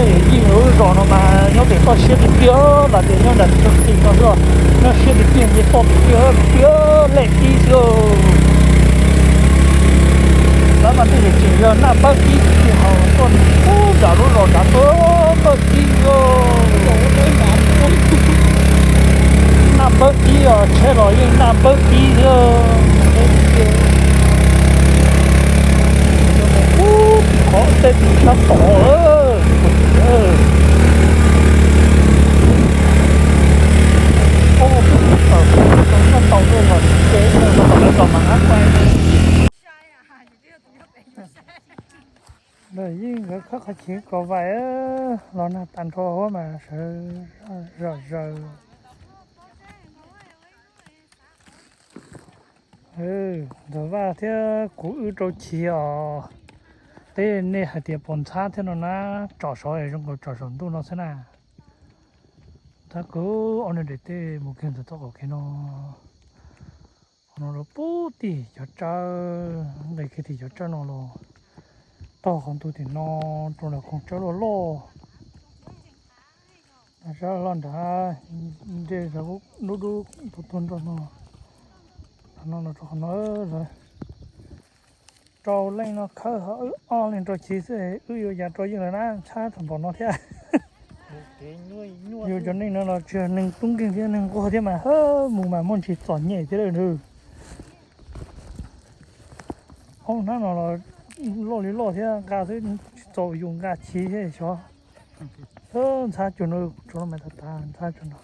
Yeej lub zos no mas nyob pem toj siab tiag tiag, los tias nyob nram txoj kev no xwb, nyob siab tiag tiag, nce toj tiag tiag, tiag lej ib xwb. Lawv mas tej zaum tseem yog naj npawb ib tiag, ho tuaj nram lub zos nrad tuaj npawb ib xwb. Naj npawb ib os, tsheb los yeej naj npawb ib xwb. Ub, qhov tej tim sab tod, tim sab tod tuaj los tsis ces, los tom lawv zos mas ab pais. Lawv yeej nkawd khawb qhov chiv kom vaim los nag tas nrho huab mas sawv zom zaws. Ntxawm Vaj thiab kuv wb rau chiv os. Teb nej hais tias puas ntxhab thiab no na, tsom saud zoo nkaus tsom saum ntuj no xwb na. Tab kuv ob niag daim teb mus kiag ntawm txoj qaum kev no, qhov no los pub tim cov tsawb, nqis kiag tim cov tsawb no los tog qhov ntug tim no rau nram khoom tsawb loj loj. Tsawb loj nrad, nce dub dub tuag tuag nrog no, qhov no los rau qhov no lawm. Rau leej no khawb, ho wb ob leeg rau chiv xwb, wb yuav yav rau yeej lawm na, ntxhab thaum npaum no thiab. Yus cov neeg no los tsis yog neeg tub nkeeg thiab neeg nquag thiab mas, mus mas muaj ntsis txom nyem thiab lawm ntswg. Hoob hnab no los loj li loj thiab, nqa xwb tsis txaus yus nqa chiv thiab xyov. Ntxhab cuag no, tso lub maiv tas tas, ntxhab cuag no.